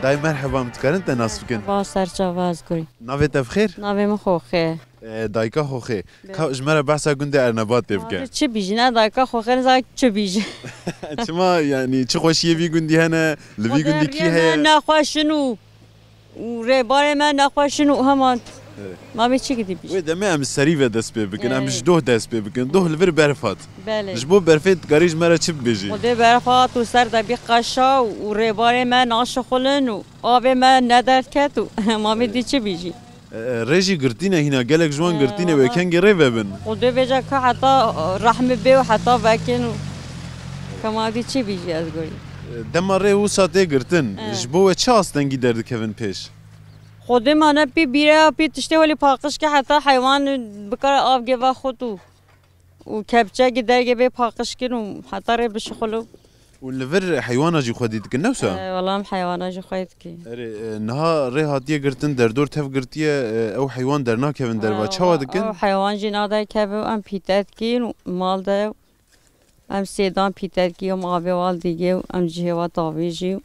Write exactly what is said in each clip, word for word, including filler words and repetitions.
Dayê merheba, em dikarin te nas bikin? Ba ser çava ez kurî. Navê te bi xêr? Navê min Xoxê. E, dayika Xoxê. Be. Ka ji me re behsa gundê Ernebatê bike. Navê çi bîjî? Ne dayika Xoxê, ne zay çi bîjî. Çima, yanî çi xweşiyê vî gundî hene? Li vî gundî kî heye? Nexweş in û û rêbarê me nexweş in û hema Evet. Ma vê çi gidî bîjî? Wê demê em serî ve dest pê bikin, em Evet. ji doh dest pê bikin. Doh li vir berf hat. Belê. Ji bo berfê dikarî ji me re çi bibêjî? Xwedê berf hat û ser de bî qeşa û rêbarê me naşixulin û avê me nederket û ma vê dî çi bîjî? E, e, rê jî girtî ne hîna, gelek ji wan E, girtî ne, wê valla. Kengê rê vebin. Xwedê vêca ka heta, e, rehmê bê û heta vekin û ka ma vê dî çi bîjî ez gorî. E, dema rê wisa tê girtin, E. ji bo we çi astengî derdikevin pêş? Xwedê mane pî bîreya pî tiştê welî paqij ke heta heywan bikare av gêva xwe û, û kepçekî dergê bê paqij kin û heta rê bişixulo. Û li vir heywana jî xwedî dikin, ne wisa? E, wela em heywana jî xwedî dikin. Erê, e, niha rê hatiye girtin, derdor tev girtiye, e, ew heywan dernakevin derva. E, Çawa wela dikin? Ew heywan jî naderkeve û em pîte dikin û mal de em sêdan pîte dikin, em avê wal digê û em cihê wa tavê jî.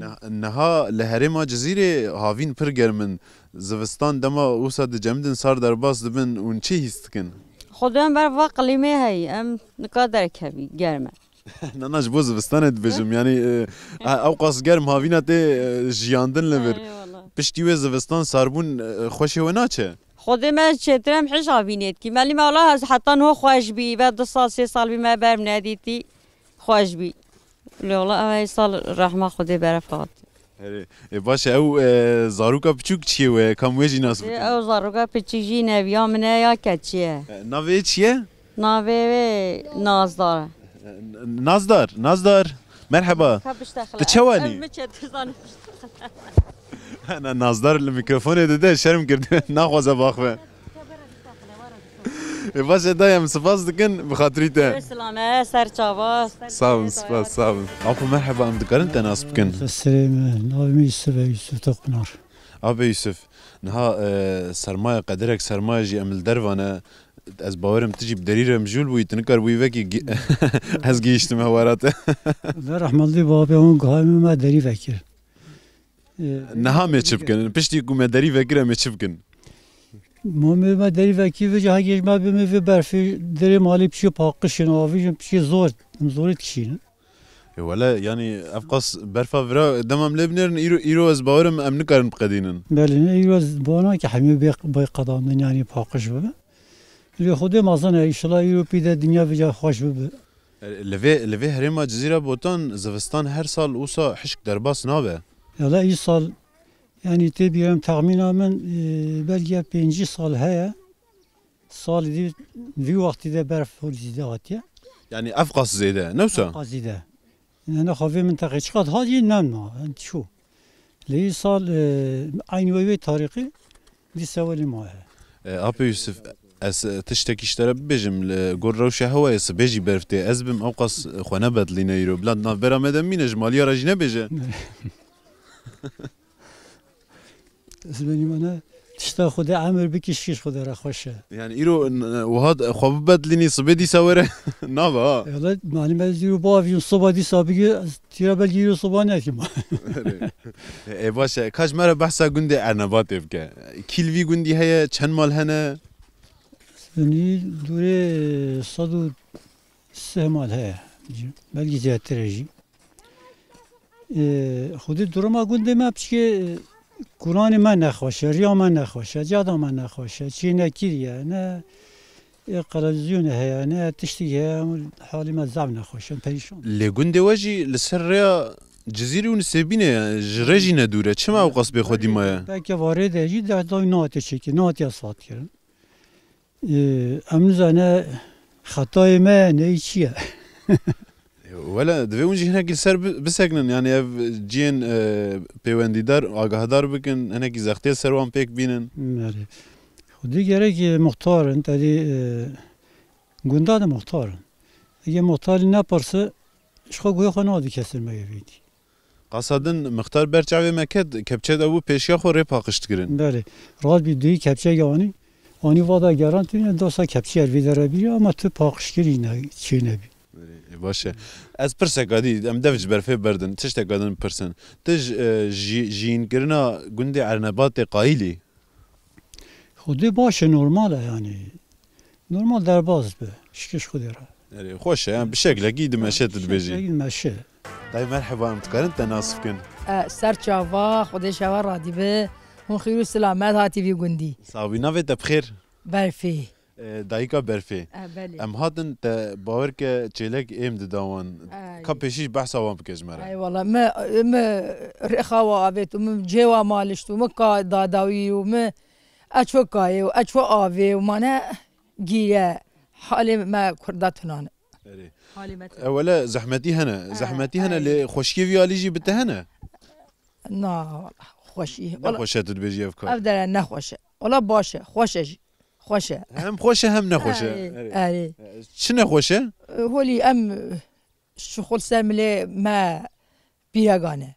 Ne-, niha li herêma Cizîrê havîn pir germ in. Zivistan dema wisa dicemidin, sar derbas dibin, hûn çi hîs dikin? Xwedê em ber va qilîmê heyî, em nika derkevî, germ e. Na, na, ji bo zivistanê dibêjim. Yanî, e, e, ewqas germ havîna tê, e, jiyandin li vir. Eyvallah. Piştî wê zivistan sarbûn, e, xweşê we naçe? Xwedê me çêtir em hej havînê dikî. Melî me wela ez heta niho xweş bî, ve du sal, sê sal bî me berm nedîtî, xweş bî. Lê wela ev ê sal rehma Xwedê beref hat. Erê, e, baş e, ew, e, zaroka piçûk çiyê we ye? Kam wê jî nas Ê, bikin? Ew zaroka piçûk jî neviya min e ya keçî ye. E, navê çi ye? Navê wê Nazdar. E, Nazdar, Nazdar. Merheba. Ka biştexile. Tu çawa nî? Ev mi çetir zanî biştexile. Na, Nazdar li mîkrofonê dide, şerm kir, naxwaze baxve. Ê, baş e, dayê, em spas dikin bi xatirî te. Selamet, ser çava. Sağ olun, spas, sağ olun. Apo, merheba, em dikarin te nas bikin? Serê me, navê min Yusuf e, Yusuf Tokpınar. Abe Yusuf, niha, e, sermaye, qederek sermaye jî em li derva ne. Ez bawerim tu jî bi derî re mijûl bûyî, tu nikarbûyî vekî gi-, ez gihîştim hewara te. Ve rahmetli babê hûn guhay min me derî vekir. Niha me çi bikin? Piştî ku me derî vekir, em ê çi bikin? Ma me, me derî vekî vêca hegê ji me bimî vê berfê derê malê piçê paqijin, avîjin piçê zor, em zorê dikişînin. E, wele, yanî, ev qas berfa vira dema em lê binêrin, îro, îro ez bawerim em nikarin biqedînin. Belê, ne, îro ez bawer nakim hemî bê, bê qedandin, yanî paqij bibe. Lê Xwedê mezin e, înşallah îro pî de dinya vêca xweş bibe. E, li vê, li vê herêma Cizîra Botan zivistan her sal wisa hişk derbas nabe. Yala îsal, yanî tê bîra min, texmîna min, e, belkî ya pêncî sal heye. Salê dî vî wextî de berf hûr zêde hatiye. Yanî ev qas zêde, ne wisa? Ev qas zêde. Hene xwe vê minteqê çiqas hatiye, ne ma, çû. Lê îsal, e, eynî wê, wê tarîxî dîsa welî maye. E, Apê Yusuf, ez, e, tiştekî ji te re bibêjim, li gor rewşa hewayê sibê jî berf tê. Ez bim ewqas xwe nebedilîne îro. Bila di navbera me de bimîne, ji maliya re jî nebêje. Ez benî me ne, tişta Xwedê emir bikî, şîş Xwedê re xweş e. Yani îro n-, wiha d-, xwe bibedilînî, sibê dîsa were nabe ha. Wele, malî me zîro bavîn soba dîsa bigî, ez tîra belkî îro soba nekim. Ê, baş e. Ka ji me re behsa gundê Ernebatê bike. Kî li vî gundî heye, çend mal hene? Binî dûrê sed û sih mal heye. Belkî zêdetir e jî. Ê, xwedî duruma gundê me piçkê, e, kuranê me nexweş e, riya me nexweş e, cada me nexweş e, çênekirî ye, ne, e, qelevîzyonê heye, ne tiştî heye, halê me zaf nexweş e, perîşan. Lê gundê we jî li ser rêya Cizîrê û Nisêbînê ye, ji rê jî ne dûr e. Çima ew qas bêxwedî maye? Belke va rê de jî de dawî nehatiye çêkê, nehatiye asfaltkirin. Ê, em nizane xetayê me neyê çi ye. Wele, divê hûn jî hinekî li ser bi-, bisekinin. Yani ev cihên, e, pêwendîdar, agahdar bikin, hinekî zextê ser wan pêk bînin. Belê. Xwedî gerek, e, muxtar in, tedî, e, gunda de muxtar in. Ege muxtarî nepirse, ji xwe guhê xwe nadî kesên me yê vêdî. Qasa din mixtar ber çavê me ket, kepçe de bû pêşiya xwe rê paqij dikirin. Belê. Rast bî duyî kepçe anî. Anî vada geran tu ne dosa kepçe er vê de re bî, ama tu paqij kirî ne, çê nebî. Ê, baş e. Ez pirseka dî, em dev ji berfê berdin. Tişteka din pirsin. Tu ji, e, jî-, jiyînkirina gundê Ernebatê qayîl î? Xwedê baş e, normal e yani. Normal derbas be. Şikir ji Xwedê re. Erê, xweş e, yani bi şeklekî dimeşe tu dibêjî. Şeklekî dimeşe. Dayê merheba, em dikarin te nas bikin? E, ser çava, Xwedê şeva radî be. Hûn xêr û silamet hatî vî gundî. Sağ bî, navê te bi xêr? Berfê. E, dayika Berfê. E, belê. Em hatin te bawer ke çêlek êm dida wan. Ay. Ka pêşî ji behsa wan bike ji me re. Ay wala, me, me rêxa wa avêt û me cê wa malişt û me ka dadawî û me eço kayê û eço avê û mane gîre. Halê me kurda tunan. Erê. Halê me tunan. E, wele zehmetî hene. E, zehmetî hene, ay. Lê xweşiyê vî alî jî bi te hene? Na, wala, xweşî. Ne wala, xweş e tu dibêjî ev kar? Ev dere ne xweş e. Wala baş e, xweş e jî. Xweş e. Hem xweş e hem ne xweş e. Erê, erê. Erê. Çi ne xweş e? Holî em şixul ser milê me pîregan e.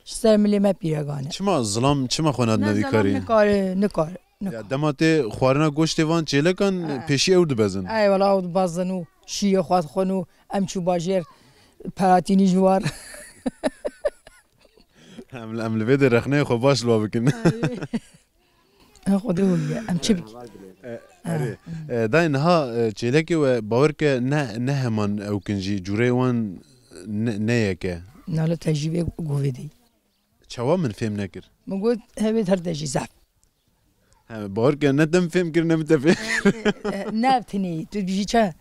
Ser milê me pîregan e. Çima zilam, çima xwe nadine vî karî? Ne, zilam nikare, nikare, nikare. Ya dema tê xwarina goştê van çêlekan, ha, pêşî ew dibezin. Ey wala ew dibezin û şîrê xwe dixwin û em çû bajêr peratînî ji war. Em, em li vê de rexneyê xwe baş li wa bikin. Ay. Xwedê hûn ye. Em çi bikin? E, erê. E, dayê niha, e, çêlekê we bawer ke ne, ne heman ew kin jî, cûreyê wan ne, ne yek e. Nala te jî vê govê de. Çawa min fêm nekir? Min got, hevê her te jî zehf. He, bawer ke ne te min fêm kir, ne min te fêm kir. E, e, ne ev tinê, tu dijî çi?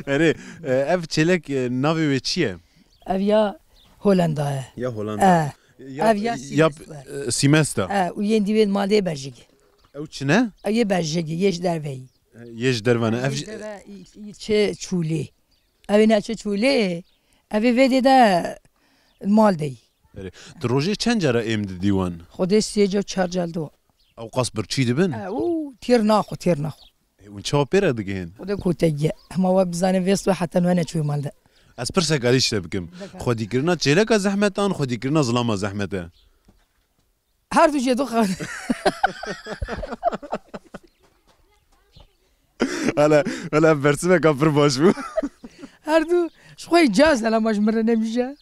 Erê, e, ev çêlek, e, navê wê çi ye? Ev ya Holanda ye. Ya Holanda. E, ya, ev ya, ya Sîmesta. E, Sîmesta. E, û yên dî wê mal dê berjigî. Ew çi ne? Ew yê berjigî, yê ji derve yî. E, yê ji derve ne. Ev yê ji derve, yî, yî çi çûlê. Ev ê neçe çûlê, ev ê vê dê de mal dey. Erê. Tu rojê çend cara êm didî wan? Xwedê sê car çar car diwa. Ew qas birçî dibin? E, û têr naxwe, têr naxwe. E, hûn çawa pê re digihên? Xwedê kotegiye. Hema we bizane vêst we heta niha neçûye mal de. Ez pirsek alî ji te bikim. Bike. Xwedîkirina çêleka zehmet an, xwedîkirina zilama zehmet e? Her du jê du xewn. Hele, hele ev bersimeka pir baş bû. Her du ji xwe caz hele ma ji min re nemîje.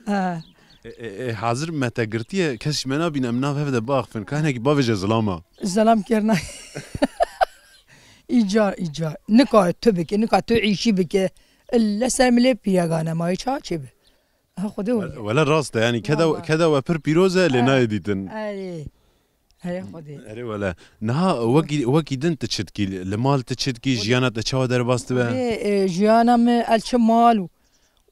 Ha. E, e, e, hazir me te girtiye, kes ji me nabîne, em nav hev de biaxifin. Ka hinekî bavêje zilama. Zelam kirina. Îcar, îcar. Nika tu bike, nika tu îşî bike. Îlle ser milê pîregane ma, hiç ha çê bi. Ha, Xwedê hûn ye. Wele rast e, yanî keda, wala, keda we pir pîroz e, lê, ha, nayê dîtin. Erê. Erê Xwedê. Erê wele. Niha wekî, wekî din tu çi dikî? Li mal tu çi dikî? Xwedê. Jiyana te çawa derbas dibe? Xwedê, e, jiyana me el çi mal û,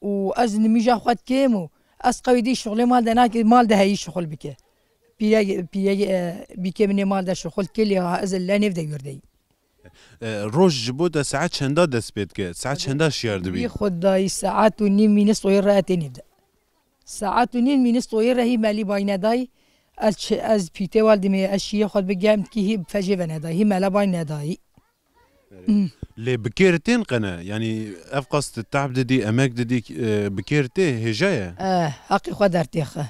û ez nimîja xwe dikêm û ez qewî dî şixulê mal de nakê, mal de heyî şixul bike. Pîre, pîre, e, bîkê min ê mal de şixul dike lê ha ez le nêv de yurdeyî. E, roj ji bo te saet çenda dest pê dike? Saet çenda şiyar dibî? Bi Xwedayî saet û nîv mînis oyê re tê nîv de. Saet û nîv mînis oyê re hî melî bay nedayî. Ez çi, ez pîtê wal dimê, ez şiyê xwe bi germ dikî hî fecê ve nedayî. Hî mele bay nedayî. Hmm. Lê bi kêr tên qene? Yanî ev qas tu te'b didî, emek didî, e, bi kêr tê hêja ye? E, heqê xwe dertêxe.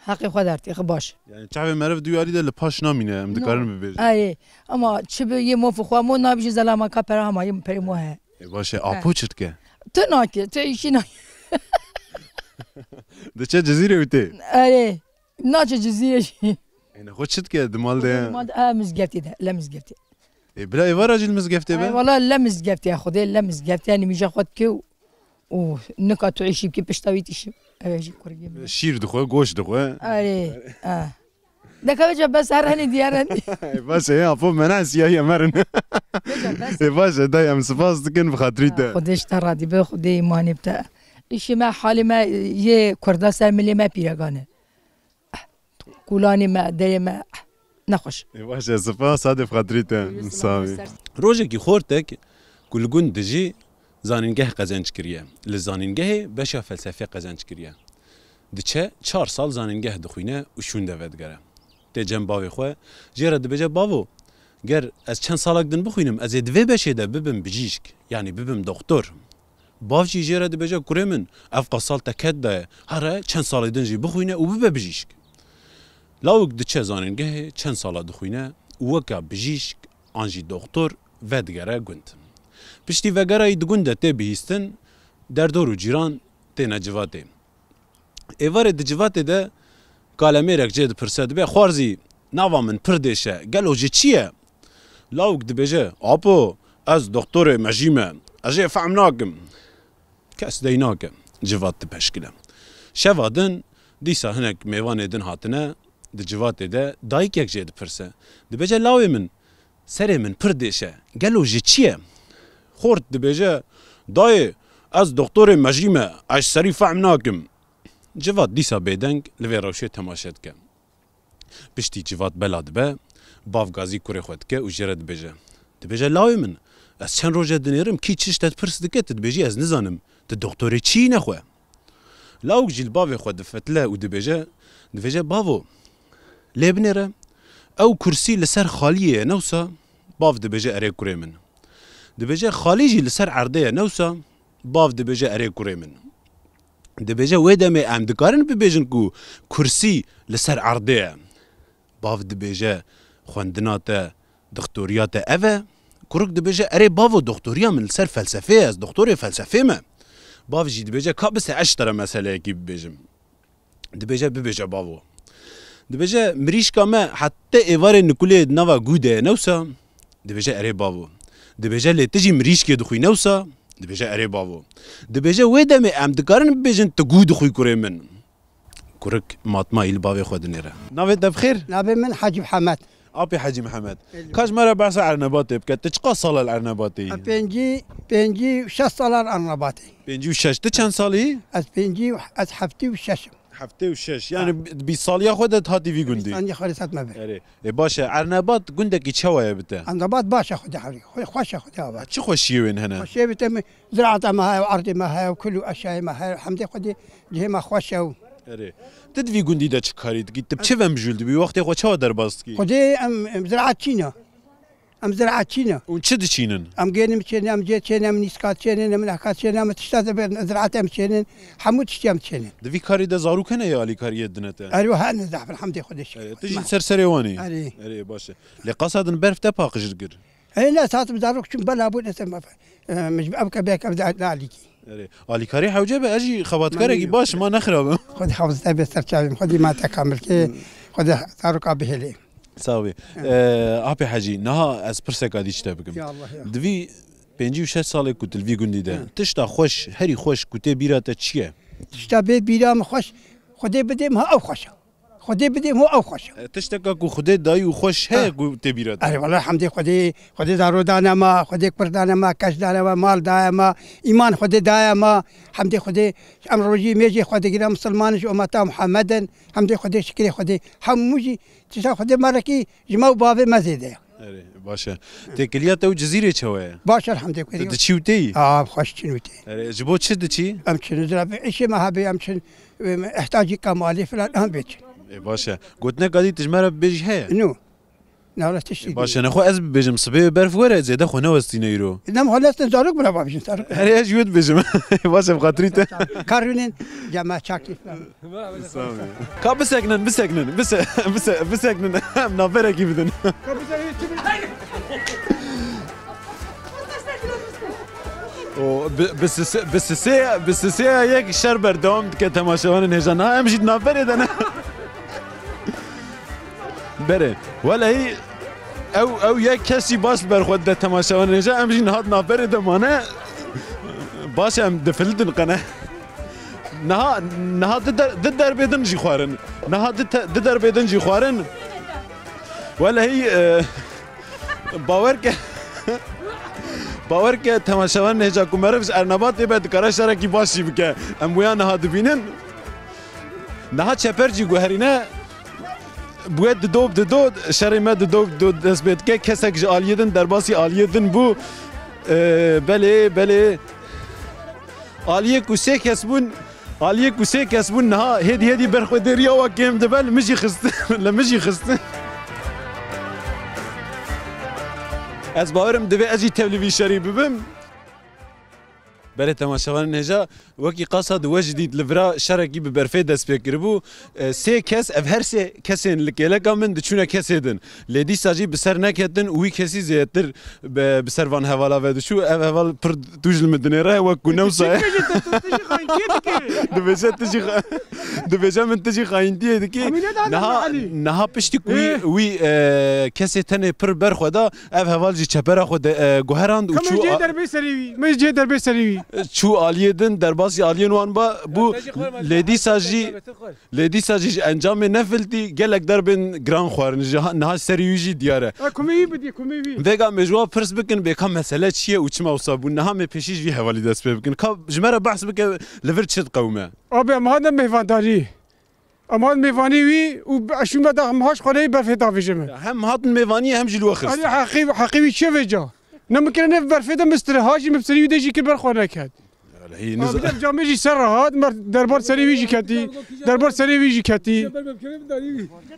Heqê xwe dertêxe baş. Yani çavê meriv di wî alî de li paş namîne, em dikarin bibêjin. Erê, ama çi bi yê mofê xwe mo nabîjî zelama ka pera hema yê perê mo he. E, baş e, apo çi dike? Tu nake, tu îşî nake. Diçe Cizîrê û tê? Erê, naçe Cizîrê jî. Êne xwe çi dike di mal de? Di mal de, e, mizgeftê de, le mizgeftê. E, bila êvara jî li mizgeftê be? Ay, wala le mizgeftê, Xwedê le mizgeftê, nimîja xwe dike û û nika tu îşî bikî pişta wî tîşî. Ev jî kurgî min. Şîr dixwe, goşt dixwe. Erê, a. Deka veca bes her henî diyar henî. Baş e, ya, apo mena siyahiye merin. Veca bes. E, baş e, dayê, em spas dikin bi xatirî te. Xwedê ji te radî be, Xwedê îmanê bi te. Îşê me, halê me yê Kurda ser milê me pîregan e. Kulanê me, derê me, nexweş. Ê, baş e, sipas, sadê bi xatirî te. Sax bî. Rojekî xortek ku li gund dijî, zanîngeh qezenc kiriye. Li zanîngehê beşa felsefê qezenc kiriye. Diçe çar sal zanîngeh dixwîne û şûnde vedigere. Tê cem bavê xwe, jê re dibêje, Bavo, ger ez çend salek din bixwînim, ez ê di vê beşê de bibim bijîşk, yanî bibim doxtor. Bav jî jê re dibêje, Kurê min, ev qas sal te ket daye, here çend salê din jî bixwîne û bibe bijîşk. Lawik diçe zanîngehê, çend sala dixwîne û weka bijîşk an jî doxtor vedigere gund. Piştî vegerayî di gund de tê bihîstin, Derdor û cîran têne civatê. Êvarê di civatê de kalemêrek jê dipirse, dibê, "Xwarzî, nava min pir dêş e, gelo ji çi ye?" Lawik dibêje, "Apo, ez doktorê mejî me, ez ê fehm nakim." Kes dey nake, civat dipeşkile. Şeva din, dîsa hinek mêvanê din hatine, di civatê de dayikek jê dipirse. Dibêje, "Lawê min, serê min pir dêş e, gelo ji çi ye?" Xort dibêje, "Dayê, ez doktorê mejî me, ez serî fehm nakim." Civat dîsa bêdeng li vê rewşê temaşe dike. Piştî civat bela dibe, bav gazî kurê xwe dike û jê re dibêje. Dibêje, "Lawê min, ez çend roj e dinêrim, kî çi ji te pirs dike, tu dibêjî, 'Ez nizanim.' Tu doktorê çiyî nexwe?" Lawik jî li bavê xwe difetile û dibêje, dibêje, "Bavo, lê binêre, ew kursî li ser xaliyê ye, ne wisa?" Bav dibêje, "Erê kurê min." Dibêje, "Xalî jî li ser erdê ye, ne wisa?" Bav dibêje, "Erê kurê min." Dibêje, "Wê demê em dikarin bibêjin ku kursî li ser erdê ye?" Bav dibêje, "Xwendina te, doktoriya te ev e?" Kurik dibêje, "Erê bavo, doktoriya min li ser felsefê ye, ez doktorê felsefê me." Bav jî dibêje, "Ka bise ez ji te re meseleyekî bibêjim." Dibêje, "Bibêje bavo." Dibêje, "Mirîşka me hette êvarê nikulê di nava gû de ye, ne wisa?" Dibêje, "Erê bavo." Dibêje, "Lê tu jî mirîşkê dixwî, ne wisa?" Dibêje, "Erê bavo." Dibêje, "Wê demê em dikarin bibêjin tu gû dixwî kurê min?" Kurik matmayî li bavê xwe dinêre. Navê te bi xêr? Navê min Hacî Mihemed. Apê Hecî Mihemed. Belê. Ka ji me re behsa Ernebatê bike. Tu çiqas sal e li Ernebatê yî? Ez pêncî, pêncî û şeş sal e li Ernebatê. Pêncî û şeş. Tu çend salî yî? Ez pêncî û, ez heftê û şeş im. Heftê û şeş. Ha. Yani bi, bi saliya xwe de hatî vî gundî? Saliya xwe de hat me vir. Erê. E, baş e. Ernebat gundekî çawa ye bi te? Ernebat baş e xwe de hewrî. Xwe, xweş e xwe de ava. Çi xweşiyê wên hene? Xweşiyê bi te mi, ziraeta me heye, erdê me heye, kul û eşyayê me heye. Hemdê xwe de cihê me xweş e û Erê. Tu di vî gundî de çi karî dikî? Tu bi çi ve mijûl dibî? Wextê xwe çawa derbas dikî? Xwedê em, em ziraetçî ne. Em ziraetçî ne. Û çi diçînin? Em gênim çênin, em cê çênin, em nîska çênin, em nehka çênin, em tişta ziraet em çênin. Hemû tiştî em çênin. Di vî karî de zarok hene ya alîkariyê dine te? Erê, hene zehf, elhamdê Xwedê şikir. Erê, tu jî ser serê wan î? Erê. Erê, baş e. Lê qasa din berf te paqij dikir? Ê, ne, satim zarok çûn bela bû, ne ser me fe-, e, min ji ev ke bek ev de, de alîkî. Erê. Alîkarî hewce be, ez jî xebatkarekî baş, ma nexirabim. Xwedî hafizte be ser çavên, xwedî ma te kamil ke, xwedî zaroka bihêlê. Sağ ol. Ee, Apê Hecî, niha ez pirseka dî ji te bikim. Ya Allah ya. Di vî pêncî û şeş salê ku tu li vî gundî de, Hı. tişta xweş, herî xweş ku tê bîra te çi ye? Tişta bê bîra min xweş, Xwedê bidê min ha ew xweş e. Xwedê bidê min ew xweş e. E, tişteka ku Xwedê dayî û xweş heye Ha. ku tê bîra te? Erê, wela hemdê Xwedê, Xwedê zaro dane me, Xwedê kur dane me, keç dane me, mal daye me, îman Xwedê daye me. Hemdê Xwedê, em rojî mêjê xwe digire, misilman in, ji umeta Muhammed in. Hemdê Xwedê, şikirê Xwedê. Hemû jî tişta Xwedê me re kî ji me û bavê me zêde ye. Erê, baş e. Têkiliya te û Cizîrê çawa ye? Baş e, elhamdülillah. Tu diçî û têyî? A, xweş çin û tê. Erê, ji bo çi diçî? Em çin, zira vê îşê me hebe, em çin, em, ihtacî kemalî filan, em bê çin. Ê, baş e. Gotineka dî tu ji me re bibêjî heye? No. Ne, wala tiştî Ê, baş e, nexwe ez bibêjim, sibê berf were, zêde xwe newestîne îro. Ne, xwe nestin zarok bira babijin, zarok. Erê, ez ji wê dibêjim. Baş e, bi xatirî te. Karûnin, cema çakî filan. Ka biseknin, biseknin, bise-, bise-, biseknin. Em navberekî bidin. O, bi, bi sisê, bi sisê, bi sisê yek şer berdewam dike temaşevanên hêja. Niha em jî di navberê de ne. Berê. Welehî ew, ew yek kes jî baş ber xwe dide temaşevanên hêja. Em jî niha di navberê de mane. Baş e, em difilitin qene. Niha, niha di der-, di derbê din jî xwarin. Niha di te-, di derbê din jî xwarin. Welehî, e, bawer ke, bawer ke temaşevanên hêja ku meriv ji Ernebatê be dikare şerekî baş jî bike. Em wêya niha dibînin. Niha çeper jî guherîne. Bûye dido dido, şerê me dido dido dest pê dike. Kesek ji aliyê din, derbasî aliyê din bû. E, belê, belê. Aliyê ku sê kes bûn, aliyê ku sê kes bûn, niha hêdî hêdî berxwedêriya wa kêm dibe, li min jî xistin, li min jî xistin. Ez bawerim divê ez jî tevlî vî şerî bibim. Belê temaşevanên hêja, wekî qasa di we jî dît li vira şerekî bi berfê dest pê kiribû. E, sê kes, ev her sê kesên li kêleka min diçûne kesê din. Lê dîsa jî bi ser neketin û wî kesî zêdetir bi, bi ser van hevala ve diçû. Ev heval pir tûj li min dinêre, wek ku ne wisa ye. Dibêje tu jî xayintiyê dikî. Dibêje tu jî xa-, dibêje min tu jî xayintiyê dikî. Niha, niha piştî ku wî, wî, e, kesê tenê pir ber xwe da, ev heval jî çepera xwe de, e, guherand û çû cihê derbê serê wî. Me cihê derbê serê wî. Çû aliyê din, derbasî aliyên wan ba, bû lê dîsa jî, lê dîsa jî ji encamê nefiltî gelek derbên giran xwarin. Ji ha-, niha serî wî jî diyar e. E, kumê wî bidî, kumê wî. Vêga me ji wa pirs bikin, bê ka mesele çi ye û çima wisa bû? Niha me pêşî ji vî hevalî dest pê bikin. Ka ji me re behs bike, li vir çi diqewime? Abi, em hate mêvandarî. Em hat mêvanî wî û bi eşû me da em haş xwareyê berfê davêje me. Hem hatin mêvanî hem jî li we xist. Erê heqî, heqî wî çi vêca? Ne min kire ne berfê de mistir, ha jî min bi serî wî de jî kir ber xwe neket. Elhî, niz- Abi, ev camê jî ser rehat, mer derbar serê wî jî ketî, derbar serê wî jî ketî.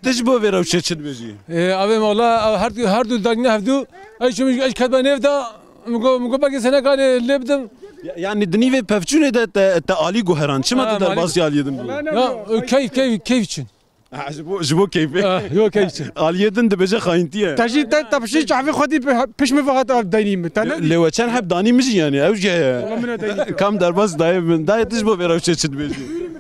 Tu ji bo vê rewşê çi dibêjî? Ee, abi, wala, her du, her du dagîne hevdu, ez şûm, ez ketme nêv da, Min got, min got, belkî seneka lê, lê bidim. Ya-, yanî di nîvê pevçûnê de te, te alî guheran. Çima tu derbasî aliyê din bû? Ya, e, keyf, keyf, keyf için. Ha, ji bo, ji bo keyfê. Ha, yo, keyf için. Aliyê din dibêje xayintî ye. Te jî te, te piştî çavê xwe dî pe-, pişt min ve hat av deynî min. Te ne dî? Lê we çend heb danî min jî yanî, ew jî heye. Wala min ne deynî. Kam derbas dayê min. Dayê tu ji bo vê rewşê çi dibêjî?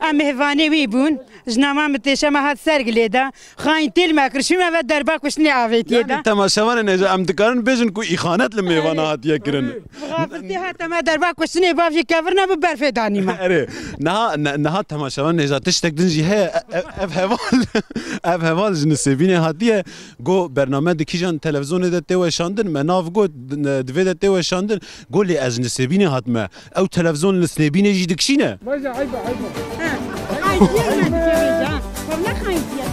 Em mêvanê wî bûn. Ji nama min têşe me hat ser gilê de. Xayintî li me kir, şûme ve derba kuştinê avêtiye de. Yanî temaşevanên hêja, em dikarin bêjin ku îxanet li mêvana hatiye kirin. Xafirtî hate me derba kuştinê bavê kevir ne bi berfê danî me. Erê, niha, ne-, niha temaşevanên hêja tiştek din jî heye. E-, ev, ev heval, ev heval ji Nisêbînê hatiye. Got bername di kîjan televîzyonê de tê weşandin, me nav got, di, di vê de tê weşandin. Got lê ez ji Nisêbînê hatime. Ew televîzyon li Nisêbînê jî dikişîne. Vay, ayıp, ayıp. Ha. Ay, diye mi diye ya? Vallahi ay diye.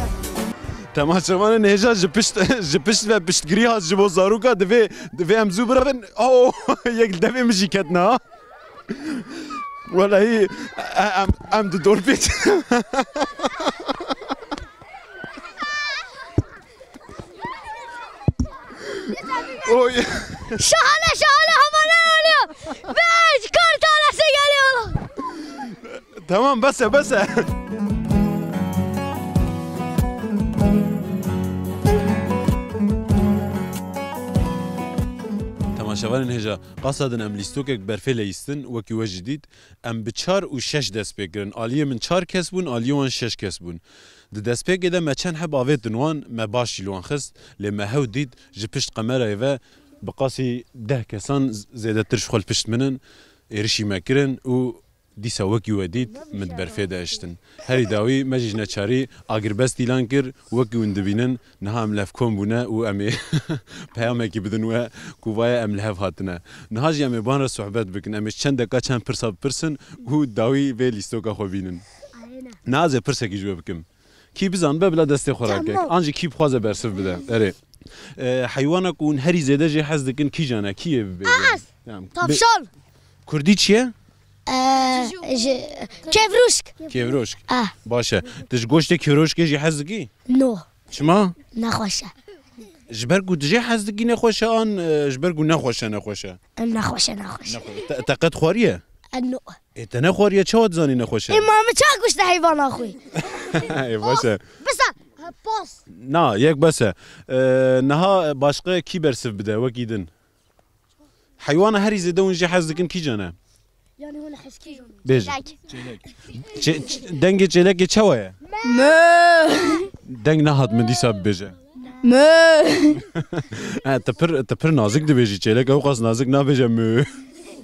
Temaşevanên hêja ji pişt, ji pişt ve piştgirî hat ji bo zaroka, divê, divê em zû birevin. Oh, yek devê min jî ketine ha. Welahî, e, em, em di dor pêç. Oy. Şahane, şahane, havalar oluyor. Ve kar tanesi geliyor. Tamam, bes e, bes e. Temaşevanên hêja, qasa din em lîstokek berfê leyîstin, wekî we jî dît. Em bi çar û şeş dest pê kirin. Aliyê min çar kes bûn, aliyê wan şeş kes bûn. Di destpêkê de me çend heb avêtin wan, me baş jî li wan xist, lê me hew dît ji pişt kamerayê ve bi qasî deh kesan z-, zêdetir ji xwe li pişt min in, êrişî me kirin û dîsa wekî we dît, min di berfê de hiştin. Herî dawî me jî ji neçarî agirbest îlan kir, wekî hûn dibînin, niha em levkom bûne û em ê peyamekî bidin we ku vaye em li hev hatine. Niha jî em ê bi wan re sohbet bikin, em ê çend deka çend pirsa bipirsin û dawî vê lîstoka xwe bînin. Niha ez ê pirsekî ji we bikim. Kî bizanibe bila destê xwe rakek. Tamam. An jî kî bixwaze bersiv bide. Erê. E, heywana ku hûn herî zêde jê hez dikin kîjan e? Kî yê bibêje? Ez. Tamam. Tavşan. Kurdî çi ye? E, ji, kêvrûşk. Kêvrûşk. Ah. Baş e. Tu ji goştê kêvrûşkê jî hez dikî? No. Çima? Nexweş e. Ji ber ku tu jê hez dikî nexweş e an, e, ji ber ku nexweş e nexweş e? Nexweş e, nexweş e. Nexwe-, te, te qet xwariye? E, no. Ê, te nexwariye, çawa dizanî nexweş e? Ê, ma min ça kuşte heyvana xwe? Ê, baş e. Bes e. Ha, pas. Na, yek bes e. E, niha başqa kî bersiv bide, wekî din? Heywana herî zêde hûn jê hez dikin kîjan e? Yani hûn hez kîjan e? Bêje. Çêlek. Çê-, ç-, dengê çêlekê çawa ye? Mö. Deng nehat min dîsa bibêje. Mö. E, tu pir, tu pir nazik dibêjî, çêlek ew qas nazik nabêje mö.